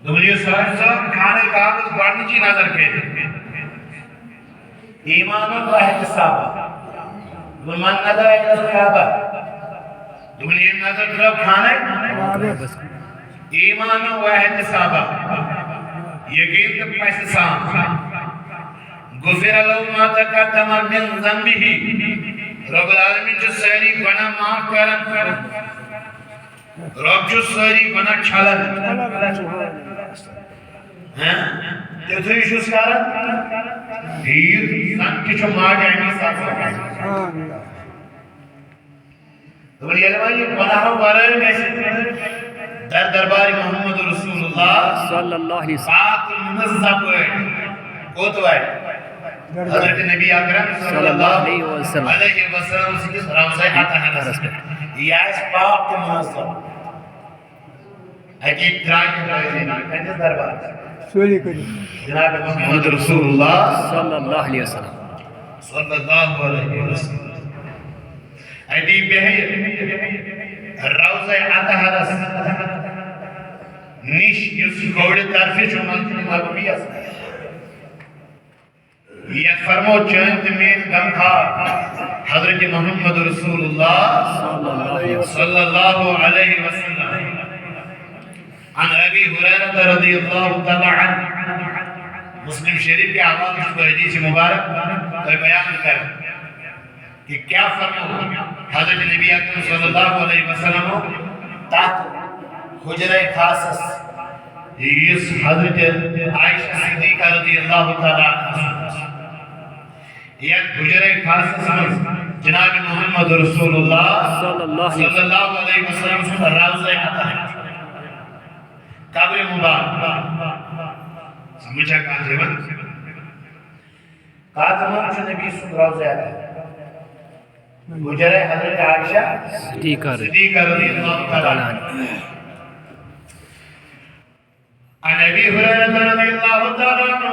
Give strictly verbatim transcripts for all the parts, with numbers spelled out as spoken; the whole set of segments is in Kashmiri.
دوٚپُن، یُس حٲجۍ صٲب خانہ کعبس گۄڈٕنِچی نظر کٔرِتھ، ایمانا و احتسابا۔ دوٚپُن، من نظر الی الکعبہ۔ دوٚپُن، ییٚمۍ نظر ترٲو خانہ ایمانا و احتسابا، یقین تہٕ پژھِ سان، غفر له ما تقدم من ذنبه۔ رب العالمین چھُ سٲری گۄناہ معاف کران۔ رب چھُ سٲری گۄناہ چھلان۔ ہاں؟ تیُتھُے چھُس کران۔ یُتھ زن تہِ چھُ ماجہِ امی ساتہٕ۔ دوٚپُن، ییٚلہِ وۄنۍ یہِ گۄناہو ورٲے گژھِ، در دربارِ محمد رسول اللہ صلی اللہ علیہ وسلم۔ پاک تہٕ منظم پٲٹھۍ کوٚت واتہِ؟ حضرت نبی اکرم صلی اللہ علیہ وسلم۔ علیہ وسلم سٕنٛدِس روضہ اطہرس پٮ۪ٹھ۔ یہِ آسہِ پاک تہٕ منظم۔ اَتی درٛاے یِم پنٛنِس دربارس۔ سورُے کٔرِتھ۔ جناب محمد رسول اللہ صلی اللہ علیہ وسلم۔ صلی اللہ علیہ وسلم۔ اَتی بیٚہہِ روضہ اطہرس نِش، یُس کھوورِ طرفہِ چھُ مسجد نبویَس۔ یتھ فرمو چٲنۍ تہٕ میٲنۍ غمخوار حضرت محمد رسول اللہ صلی اللہ علیہ وسلم۔ عن ابی ہریرہ رضی اللہ تعالی عنہ، مسلم شریف کے حوالے سے حدیث مبارک تۄہہِ بیان کران۔ کہ کیا فرمو حضرت نبی اکرم صلی اللہ علیہ وسلم تتھ حجرہ خاصس، یُس حضرت عائشہ صدیقہ رضی اللہ تعالی عنہا، یتھ حجرہ خاصس منٛز جناب محمد رسول اللہ صلی اللہ علیہ صلی اللہ علیہ وسلم سُنٛد روضہ اطہر، قبر مبارک۔ سمجھ چھا کتھ یِوان؟ کتھ منٛز چھُ نبی سُنٛد روضہ اطہر؟ حجرہ حضرت عائشہ صدیقہ رضی صدیقہ رضی اللہ تعالی عنہا۔ عن ابی ہریرہ رضی اللہ تعالی عنہ،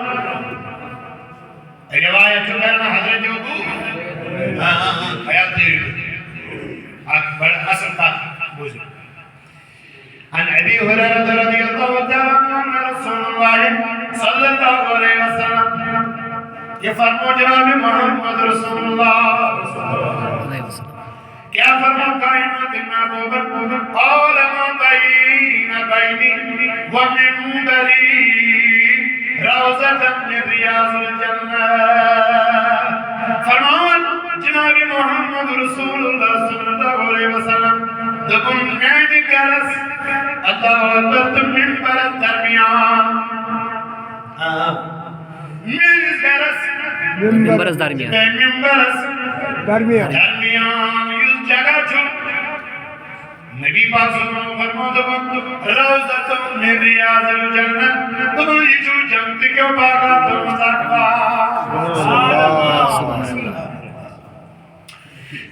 روایت چھُ کران حضرت ابو، ہاں، ہاں، ہاں، خیال تھٲیِو۔ اکھ بڑٕ اصل کتھ بوٗزِو۔ عن ابی ہریرہ رضی اللہ تعالی عنہ ان رسول اللہ صلی اللہ علیہ وسلم، یہ فرمو جناب محمد رسول اللہ، کیا فرمو کائنات محبوب، قال ما بین بینی و منبری روضۃ من ریاض الجنہ۔ فرمان جناب محمد رسول اللہ صلی اللہ علیہ وسلم، دوٚپُن، میانہِ گرس، اللہ اکبر، تہٕ ممبرس درمیان، آ، میٲنِس گرس، ممبرس درمیان۔ تہٕ ممبرس درمیان۔ درمیان یُس جگہ چھُ، نبی پاک صلی اللہ علیہ وسلم فرموو، دوٚپُن، روضۃ من ریاض الجنہ، دوٚپُن، یہِ چھُ جنت کیو باغاتو منٛز اکھ باغ۔ سبحان اللہ، سبحان اللہ۔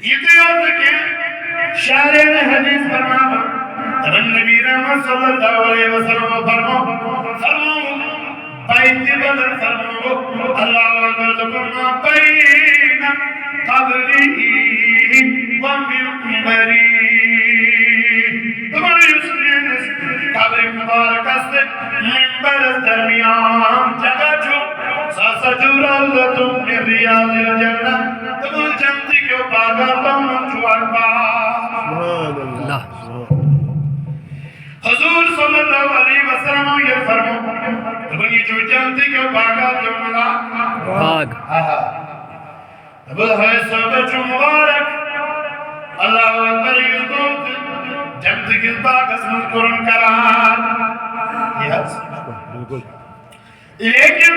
یِتُے یوت نہٕ کینٛہہ، شارحین حدیث فرماوان، دپان نبی رحمت صلی اللہ علیہ وسلم فرمو، فرمو، بیت بدر فرمو، اللہ اکبر، فرما بین قبری و منبری۔ دپان یُس میٲنِس قبر مبارکس تہٕ ممبرس درمیان جگہ چھُ، سُہ ہسا چھُ روضۃ من ریاض الجنہ۔ دپان جنت کیو باغاتو منٛز چھُ اکھ باغ۔ سبحان اللہ۔ اللہ۔ حضور صلی اللہ علیہ وسلم ییٚلہِ فرمو، دپان یہِ چھُ جنت کیو باغاتو منٛز اکھ باغ۔ آہا۔ دپان ہے صٲبہ چھُ مبارک۔ اللہ اکبر، یُس گوٚو تہٕ جنت کِس باغس منٛز کوٚرُن قرار۔ یہِ حظ۔ بالکل۔ لیکن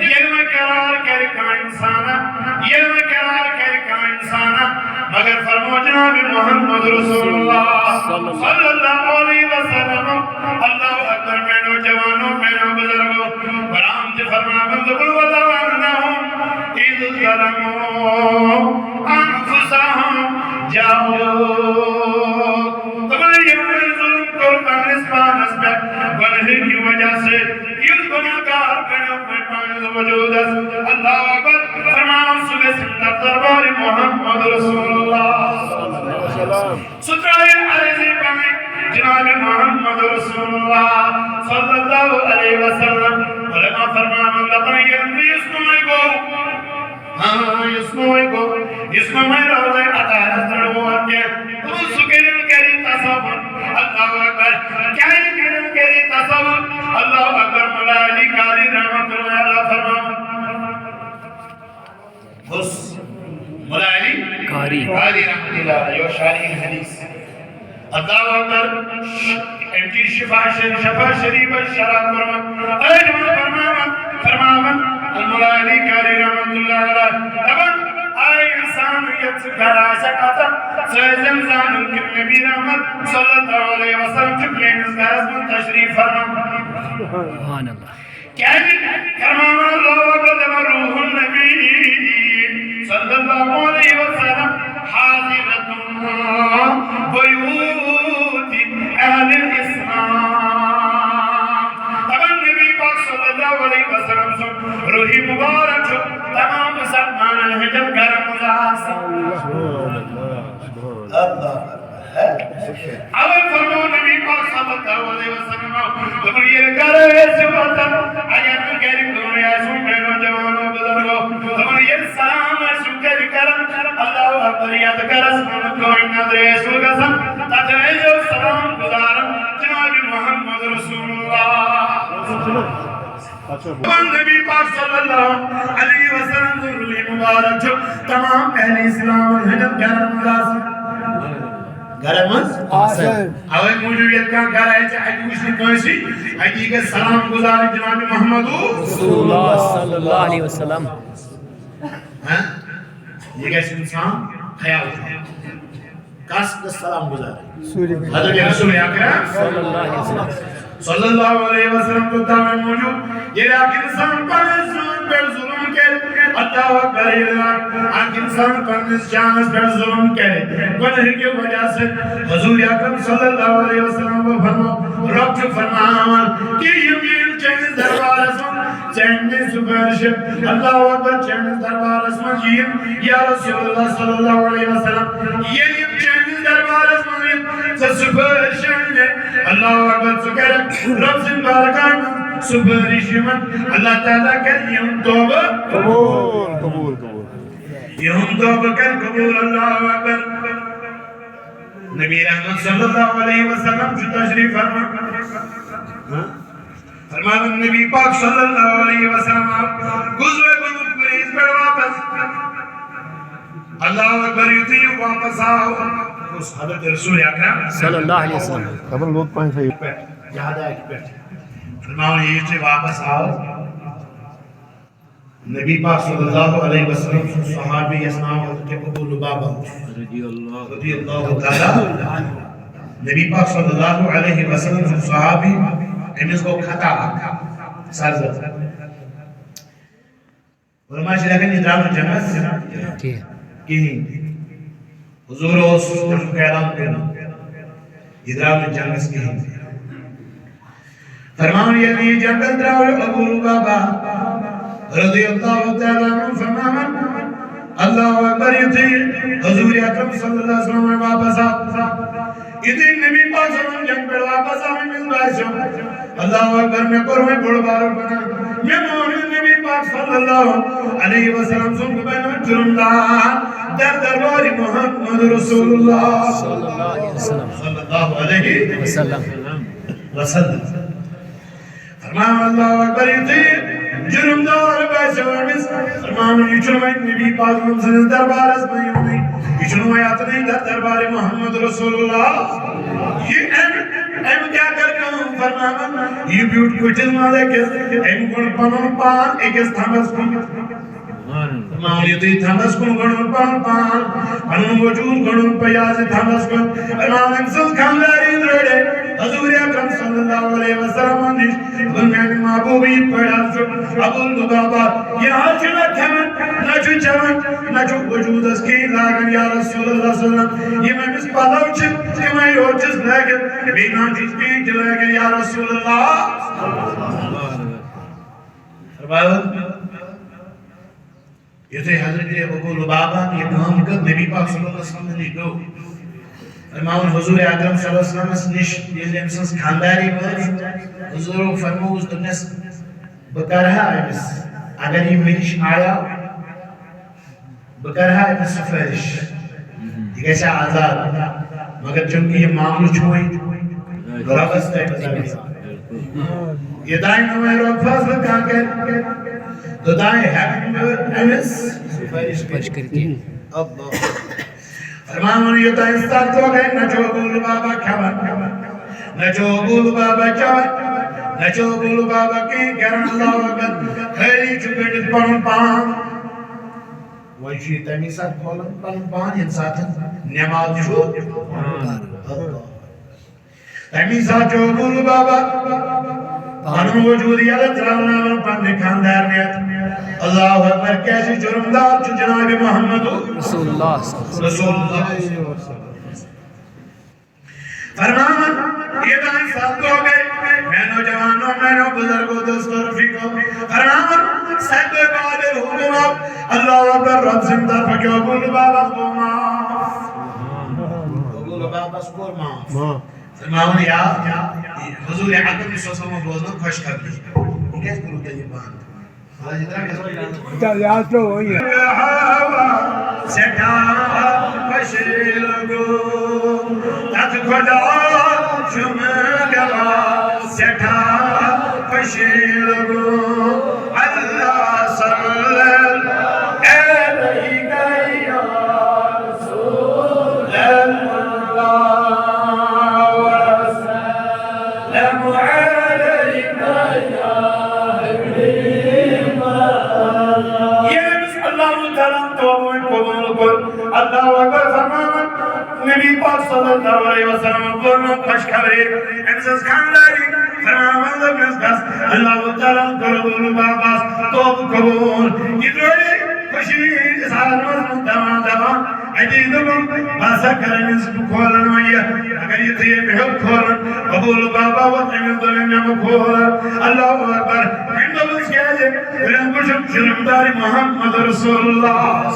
ییٚلہِ وۄنۍ قرار کرِ کانٛہہ انسان، ییٚلہِ وۄنۍ قرار کرِ کانٛہہ انسان، مگر فرمو جناب محمد رسول اللہ صلی اللہ علیہ وسلم، اللہ اکبر، میانو جوانو، میانو بزرگو، قرآن تہِ فرماوان، دوٚپُن، ولو انہم اذ ظلموا انفسہم جاؤک۔ دوٚپُن، یِمو ظلم کوٚر پننِس پانس پٮ۪ٹھ گۄنہہٕ کہِ وجہ سۭتۍ، یُس گۄنہگار بنیو، پننِس وجودس، اللہ اکبر، فرماوان، سُہ گژھِ در دربارِ محمد رسول اللہ۔ سُہ ترٛایہِ عرضی پنٕنۍ، جناب محمد رسول اللہ صلی اللہ علیہ وسلم۔ علماء فرماوان دپان، ییٚلہِ نہٕ یُس نوٚوُے گوٚو، ہاں، یُس نوٚوُے گوٚو، یُس نوٚوُے روزے اطہارس پٮ۪ٹھ ووت کینٛہہ، دپان سُہ کٔرِن گرِ تصوُر۔ اللہ اکبر۔ کیٛازِ کٔرِن گرِ تصوُر؟ اللہ اکبر۔ مولا علی قاری رحمتہ اللہ علیہ فرماوان، بس، مولا علی قاری۔ قاری رحمتہ اللہ علیہ، شارح حدیث۔ اللہ اکبر۔ أمۍ چھِ شفا شر-، شفا شریف شرح کوٚرمُت۔ أتھۍ منٛز فرماوان، فرماوان، مولا علی قاری رحمتہ اللہ علیہ دپان، آے انسان، یتھ ژٕ گرٕ آسکھ اژان، ژٕ ٲسۍ زن زانُن کہِ نبی رحمت صلی اللہ علیہ وسلم چھُ میٲنِس گرس منٛز تشریف فرما۔ سبحان اللہ۔ کیٛازِ؟ فرماوان اللہ اکبر، دپان روح النبی صلی اللہ علیہ وسلم حاضرۃ بیوت اہل الاسلام۔ دپان نبی پاک صلی اللہ علیہ وسلم سُنٛد روح مبارک چھُ تمام مسلمانن ہٕنٛدٮ۪ن گرن منٛز آسان۔ اللہ اکبر۔ اوے فرمو نبی پاک صلی اللہ علیہ وسلم، دوٚپُن، ییٚلہِ گرٕ ٲسِو واتان، اگر نہٕ گرِ کٕہٕنۍ آسِوٕ، میانیو جوانو بزرگو، دوٚپُن، ییٚلہِ سلام ٲسِو گرِ کران، اللہ اکبر، یتھ گرس منٛز کٕہٕنۍ نظرِ ٲسِوٕ گژھان، تتھ ٲسۍزیو سلام گزاران جناب محمد رسول اللہ۔ دپان نبی پاک صلی اللہ علیہ وسلم سُنٛد روح مبارک چھُ تمام اہل اسلامن ہٕنٛدٮ۪ن گرن منٛز آسان۔ گرن منٛز؟ آسان۔ اوے موٗجوٗب ییٚلہِ کانٛہہ گرٕ آسہِ، اَتہِ وٕچھ نہٕ کٲنٛسہِ، اَتی گژھِ سلام گُزارٕنۍ جناب محمد۔ رسول اللہ صلی اللہ علیہ وسلم۔ ہاں؟ یہِ گژھِ اِنسان خیال تھاوُن۔ کس گژھِ سلام گُزارٕنۍ؟ سورِ۔ حضرت رسول اکرم صلی اللہ علیہ وسلم۔ صلی اللہ علیہ وسلم۔ تو تمام موجود، ییٚلہِ اکھ اِنسان پننِس زُوَن پٮ۪ٹھ ظُلُم کرِ، اللہ اکبر، ییٚلہِ اکھ، اکھ اِنسان پننِس جانس پٮ۪ٹھ ظُلُم کرِ، گۄنہٕ کہِ وجہ سۭتۍ، حضور اکرم صلی اللہ علیہ وسلم فرمو، رب چھُ فرماوان کہِ یِم یِن چٲنِس دربارس منٛز، چٲنِس سفارش، اللہ اکبر، چٲنِس دربارس منٛز یِن، یا رسول اللہ صلی اللہ علیہ وسلم، ییٚلہِ یِم چٲنِس دربارس منٛز یِن، ژٕ سفارش اننہِ، اللہ اکبر، ژٕ کرکھ رب سٕنٛدِ بارگاہ منٛز سفارش یِمن، اللہ تعالیٰ کرِ یِہُنٛد توبہٕ۔ قبول، قبول، قبول۔ یِہُنٛد توبہٕ کرِ قبول، اللہ اکبر۔ نبی رحمت صلی اللہ علیہ وسلم چھُ تشریف فرما۔ ہاں؟ فرماوان نبی پاک صلی اللہ علیہ وسلم آو غزوہ بنو قریظہ پٮ۪ٹھ واپس۔ اللہ اکبر، یُتھُے یہِ واپس آو، اوس حضرت رسول اکرم صلی اللہ علیہ وسلم۔ دَپان لوٚت پانٛژِ پھِرِ۔ پٮ۪ٹھ، جہاد آتہِ پٮ۪ٹھ۔ فرماوان، یہِ یُتھُے واپس آو، نبی پاک صلی اللہ علیہ وسلم سُنٛد صحابی یس ناو حضرت ابو لبابہ اوس۔ رضی اللہ۔ رضی اللہ تعالیٰ عنہ۔ نبی پاک صلی اللہ علیہ وسلم سُنٛد صحابی، أمِس گوٚو خطا اکھ، سر زد۔ علماء چھِ لیکھان، یہِ درٛاو نہٕ جنگس کینٛہہ۔ کِہیٖنۍ۔ حضور اوس تَمیُک اعلان کوٚرمُت، یہِ درٛاو نہٕ جنگس کِہیٖنۍ۔ فرماوان، ییٚلہِ یہِ جنگس درٛاو، ابو لبابہ رضی اللہ تعالیٰ عنہ فرماوان، اللہ اکبر، یُتھُے حضور اکرم صلی اللہ علیہ وسلم واپس آو، یُتھُے نبی پاک صلی اللہ علیہ وسلم جنگ پٮ۪ٹھ واپس آو، أمِس باسیو، اللہ اکبر، مےٚ کوٚر وۄنۍ بوٚڑ بارٕ گۄناہ۔ مےٚ مون نہٕ نبی پاک صلی اللہ علیہ وسلم سُنٛد، بہٕ بنیوس جُرمدار در دربارِ محمد رسول اللہ صلی اللہ علیہ وسلم۔ صلی اللہ علیہ وسلم۔ وسلم۔ فرماوان، اللہ اکبر، یُتھُے جُرمدار باسیو أمِس، فرماوان، یہِ چھُنہٕ وۄنۍ نبی پاک صلی اللہ علیہ وسلم سٕنٛدِس دربارس منٛز یِونٕے، یہِ چھُنہٕ وۄنۍ اژنٕے در دربارِ محمد رسول اللہ۔ یہِ أمۍ، أمۍ کیٛاہ کٔر کٲم؟ فرماوان، یہِ بیوٗٹھ کُٹھِس منٛز أکِس، أمۍ گوٚنٛڈ پنُن پان أکِس تھمبس کُن۔ فرماوان، یُتھُے تھمبس کُن گوٚنٛڈُن پنُن پان، پنُن وجوٗد گوٚنٛڈُن پیازِ تھمبس کُن۔ فرماوان، أمۍ سٕنٛز خانٛدارِنۍ درٛٲڑے حضور اکرم صلی اللہ علیہ وسلم نِش۔ دوٚپُن، میانہِ محبوبہٕ، یِتھ پٲٹھۍ حظ چھُ ابو لبابہ، یہِ حظ چھُ نہ کھٮ۪وان، نہ چھُ چٮ۪وان، نہ چھُ وجوٗدس کِہیٖنۍ لاگان، یا رسول اللہ صلی اللہ علیہ وسلم۔ یِم أمِس پلو چھِ، تِمے یوت چھِس لٲگِتھ، بیٚیہِ نہ چھُس کِہیٖنۍ تہِ لٲگِتھ، یا رسول اللہ۔ فرماوان، یُتھُے حضرت ابو لبابہ یہِ کٲم کٔر، نبی پاک صلی اللہ علیہ وسلم نِش گوٚو۔ فرماوان حضور اکرم صلی اللہ علیہ وسلمس نِش ییٚلہِ أمۍ سٕنٛز خانٛداری وٲژ، حضوٗرو فرمووُس، دوٚپنس، "بہٕ کرٕ ہا أمِس، اگر یہِ مےٚ نِش آیو، بہٕ کرٕ ہا أمِس سفٲرِش، یہِ گژھِ ہا آزاد، مگر چوٗنٛکہِ یہِ معاملہٕ چھُ وۄنۍ رۄبس تام تام، یوٚتام نہٕ وۄنۍ رۄب فٲصلہٕ کانٛہہ کرِ، توٚتام ہٮ۪کہٕ نہٕ بہٕ أمِس سفٲرِش کٔرِتھ کینٛہہ۔" فرماوان، یوٚتام ستھ دۄہ گٔے، نہ چھُ عبوٗل بابا کھٮ۪وان، نہ چھُ عبوٗل بابا چٮ۪وان، نہ چھُ عبوٗل بابا کینٛہہ کران۔ اللہ اکبر۔ خٲلی چھُ گٔنڈِتھ پنُن پان۔ وۄنۍ چھُ یہِ تَمی ساتہٕ کھولان پنُن پان، ییٚمہِ ساتہٕ نٮ۪ماز چھُ۔ اللہ۔ تَمی ساتہٕ چھُ عبوٗل بابا پنُن وجوٗد یَلہٕ ترٛاوناوان پننہِ خانٛدارنہِ۔ اللہ اکبر۔ کیٛازِ جُرمدار چھُ جناب محمد رسول اللہ صلی اللہ علیہ وسلم۔ رسول اللہ۔ فرماوان، یوٚتام ستھ دۄہ گٔے، میانیو جوانو، میانیو بزرگو، دوستو، رفیقو۔ فرماوان، ستھ دۄہ بعد ییٚلہِ حُکُم آو، اللہ اکبر، رۄب سٕنٛدِ طرفہٕ کیٛاہ عبوٗل بابس گوٚو معاف۔ عبوٗل بابس کوٚر معاف۔ فرماوان، یا حضور اکرم صلی اللہ علیہ وسلم بوزنٲو خوشخبری۔ یہِ کیٛازِ کوٚروٕ تۄہہِ یہِ بنٛد؟ تہٕ یاد پیوٚو وۄنۍ یہِ۔ سٮ۪ٹھاہ خوشی لوٚگُم، تَتھ خۄدا چھُم گواہ۔ سٮ۪ٹھاہ خوشی لوٚگُم، اللہ صلی علیہ یا رسول اللہ۔ ییٚلہِ أمِس اللہ تعالیٰ ہن توبہٕ وۄنۍ قبوٗل کوٚر، اللہ اکبر فرماوان، نبی پاک صلی اللہ علیہ وسلم کوٚر وۄنۍ خوشخبری أمۍ سٕنٛز خانٛداری، فرماوان، دوٚپنَس، گژھ، اللہ تعالیٰ ہن کوٚر عبوٗل بابس توبہٕ قبوٗل۔ یہِ درٛٲے خوشی ہٕنٛدِس عالمس منٛز دَوان دَوان۔ اَتی دوٚپُن، بہٕ ہسا کرٕ أمِس، بہٕ کھولن وۄنۍ یہِ۔ مگر یُتھُے أمۍ ہیوٚت کھولُن، عبوٗل بابا ووت أمِس، دوٚپ أمۍ، مےٚ مہٕ کھول۔ اللہ اکبر۔ أمۍ دوٚپُس، کیٛازِ؟ دوٚپُن، بہٕ چھُس جُرمدار محمد رسول اللہ۔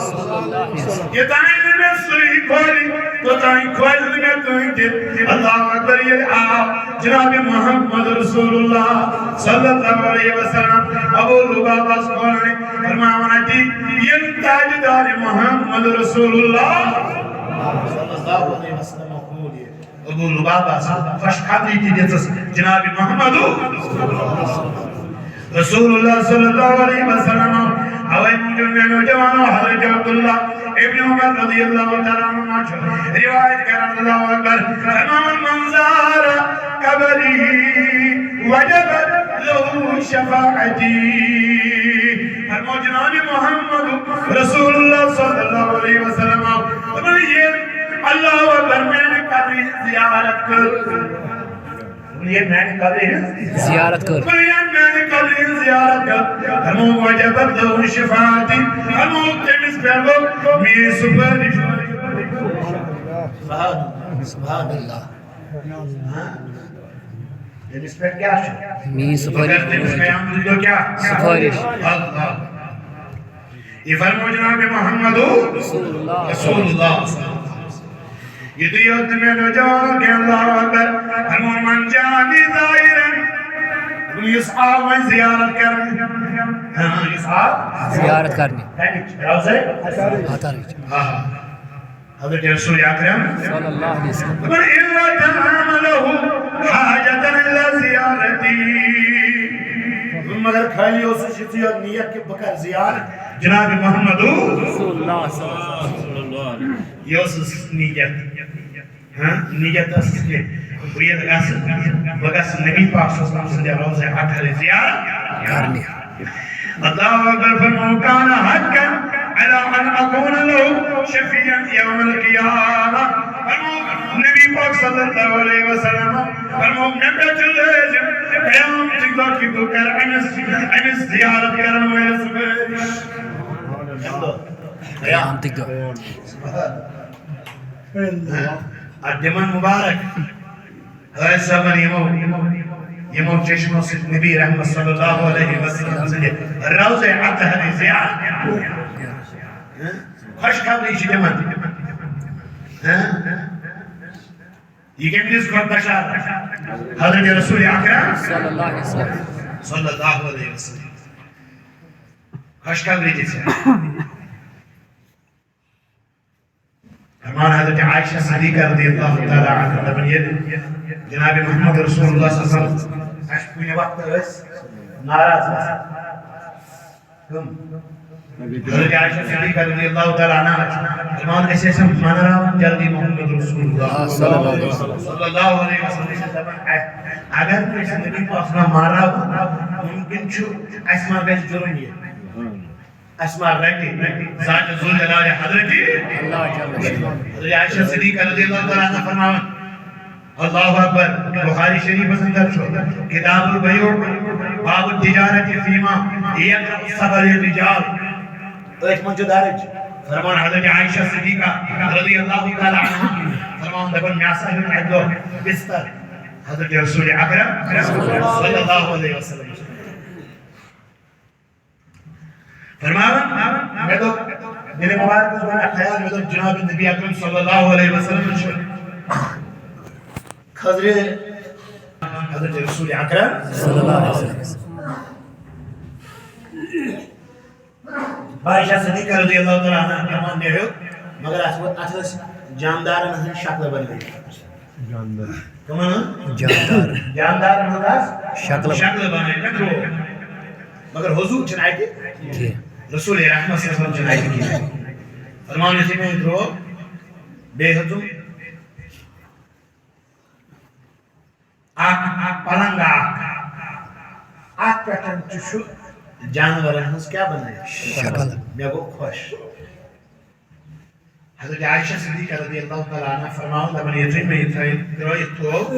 یوٚتام نہٕ مےٚ سُے کھولہِ، توٚتام کھولہِ نہٕ مےٚ کٕہٕنۍ تہِ۔ اللہ اکبر۔ ییٚلہِ آو جناب محمد رسول اللہ صلی اللہ علیہ وسلم عبوٗل بابس کھولنہِ، فرماوان اَتی، ییٚلہِ تاجدار محمد رسول اللہ صلی اللہ علیہ وسلم کھول یہِ عبوٗل بابا سٕنٛز خوشخبری تہِ دِژٕس جناب محمد رسول اللہ صلی اللہ علیہ وسلم۔ اوے موٗجوٗب میانیو جوانو، حضرت عبداللہ ابن عمر رضی اللہ تعالیٰ عنہما چھُ روایت کران، اللہ اکبر، فرماوان، من زار قبری وجبت له شفاعتی۔ فرمو جناب محمد رسول اللہ صلی اللہ علیہ وسلم، دوٚپُن، ییٚمۍ اللہ اکبر میانہِ قبرِ ہٕنٛز زیارت کٔر۔ دوٚپُن، ییٚمۍ میانہِ قبرِ ہٕنٛز زیارت کٔر۔ دوٚپُن، ییٚمۍ میانہِ قبرِ ہٕنٛز زیارت کٔر۔ فرمو وجبت له شفاعتی۔ فرمو تٔمِس پٮ۪ٹھ گوٚو میٲنۍ سُفٲرِش۔ سبحان اللہ۔ ہاں؟ تٔمِس پٮ۪ٹھ کیٛاہ چھُ؟ میٲنۍ سُفٲرِش۔ مگر تٔمِس قیامتٕکۍ دۄہ کیٛاہ؟ سُفٲرِش۔ اللہ۔ یہِ فرمو جناب محمد رسول اللہ۔ رسول اللہ۔ یہِ تُہۍ یوت نہٕ مےٚ نوجوانو کینٛہہ، اللہ اکبر۔ فرمو من جانی زائرن۔ یُس آو وۄنۍ زیارت کرنہِ۔ ہاں، یُس آو۔ زیارت کرنہِ۔ کَمِچ؟ روضے؟ عطہرٕچ۔ آ۔ حضرت رسول اکرم صلی اللہ علیہ وسلم۔ دوٚپُن، "إلا دعا له حاجة إلا زيارتي۔" مگر خٲلی اوسُس یِژٕے یوت نیت کہِ بہٕ کرٕ زیارت جناب محمد۔ رسول اللہ صلی اللہ علیہ وسلم۔ یہِ اوسُس نیت۔ ہاں، نیت ٲس کہِ بہٕ ییٚلہِ گژھٕ، بہٕ گژھٕ نبی پاک صلی اللہ علیہ وسلم سٕنٛدِ روضہ اطہرٕچ زیارت کرنہِ۔ اللہ اکبر۔ فرمو، "كان حقا على أن أكون له شفيعا يوم القيامة۔" فرمو، نبی پاک صلی اللہ علیہ وسلم فرمو، مےٚ پٮ۪ٹھ چھُ لٲزِم قیامتٕکۍ دۄہ کہِ بہٕ کرٕ أمِس، أمِس زیارت کرن وٲلِس سفٲرِش۔ قیامتٕکۍ دۄہ۔ اَتھ دِمن مُبارک۔ ٲسۍ صٲبن یِمو، یِمو چشمو سۭتۍ نبی رحمت صلی اللہ علیہ وسلم سٕنٛدِ روضہ اطہرٕچ زیارت۔ خوشخبری چھِ تِمن۔ یہ کٔمۍ دِژ خۄد بشارت؟ حضرت رسول اکرم صلی اللہ علیہ وسلم۔ صلی اللہ علیہ وسلم۔ خوشخبری دِژ۔ فرمان حضرت عائشہ صدیقہ رضی اللہ تعالیٰ عنہا دپان، ییٚلہِ جناب محمد رسول اللہ صلی اللہ علیہ وسلم اسہِ کُنہِ وقتہٕ ٲسۍ ناراض گژھان۔ کم؟ حضرت عائشہ صدیقہ رضی اللہ تعالیٰ عنہا فرمان، أسۍ ٲسۍ منراوان جلدی محمد رسول اللہ صلی اللہ علیہ وسلم۔ صلی اللہ علیہ وسلم۔ أسۍ ٲسۍ دپان، اے، اگر نہٕ أسۍ نبی پاک صلی اللہ علیہ وسلم منراوو، ممکن چھُ اسہِ ما گژھِ جرم یہِ۔ اسہِ ما رٹہِ ذات ذوالجلال حضرت۔ حضرت عائشہ صدیقہ رضی اللہ تعالیٰ عنہا فرماوان، اللہ اکبر۔ بخاری شریفس اندر چھُ کتاب البیوع، باب التجارة فیما یکرہ السفر الرجال۔ أتھۍ منٛز چھُ درج۔ فرمان حضرت عائشہ صدیقہ رضی اللہ تعالیٰ عنہا فرمان دپان، مےٚ ہسا ہیوٚت اکہِ دۄہ بستر حضرت رسول اکرم صلی اللہ علیہ وسلم۔ فرماوان، مےٚ دوٚپ، دِلہِ مُبارکس گوٚو مےٚ خیال، مےٚ دوٚپ، جناب نبی اکرم صلی اللہ علیہ وسلم چھُ خضرِ حضرت رسول اکرم۔ عائشہ صدیقہ رضی اللہ تعالیٰ عنہا فرمان، مےٚ ہیوٚت، مگر اتھ وۄنۍ، اتھ ٲس جاندارن ہٕنٛز شکلہٕ بنٲومٕژ۔ جاندار۔ کمن ہٕنٛز؟ جاندار۔ جاندارن ہٕنٛز آسہٕ شکلہٕ۔ شکلہٕ بنٲومٕژ، مےٚ ترٛوو۔ مگر حضور چھُنہٕ اتہِ کینٛہہ۔ رسول رحمت صلی اللہ علیہ وسلم چھُنہٕ اتہِ کینٛہہ۔ فرمان یُتھُے مےٚ ترٛوو، بیٚیہِ ہیوٚتُم اکھ، اکھ پلنگ اکھ، اتھ پٮ۪ٹھ تہِ چھُ جانورن ہٕنٛز کیٛاہ بنٲوِتھ؟ شکل۔ مےٚ گوٚو خۄش۔ حضرت عائشہ صدیقہ رضی اللہ تعالیٰ عنہا فرماوان، دپان، یُتھُے مےٚ یہِ تھٲے، ترٲوِتھ تھوو،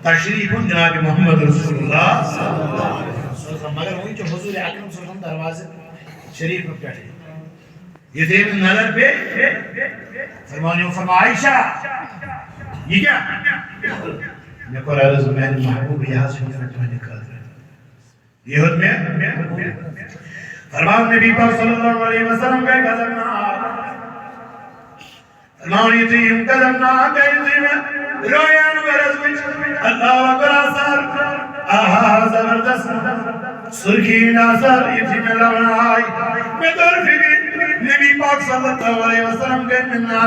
تشریف اوٚن جناب محمد رسول اللہ صلی اللہ علیہ وسلم۔ مگر وُنہِ چھُ حضور اکرم صلی اللہ علیہ وسلم دروازٕ شریف پٮ۪ٹھٕے۔ یُتھُے أمِس نظر پیٚیہِ، فرمان یِمو فرماو، عائشہ، یہِ کیٛاہ؟ مےٚ کوٚر عرض، میانہِ محبوب، یہِ حظ چھُ مےٚ تُہنٛدِ خٲطرٕ۔ یہِ ہیوٚت مےٚ۔ فرمان نبی پاک صلی اللہ علیہ وسلم گٔے غضبناک۔ فرمان یُتھُے یِم غضبناک گٔے، یُتھُے مےٚ رٲیان ورس وٕچھ، اللہ اکبر آسان، آہا زبردست سُرخی ہِنٛدۍ آسان، یُتھُے مےٚ لبنہٕ آے، مےٚ توٚر فِکرِ، نبی پاک صلی اللہ علیہ وسلم گٔے مےٚ نا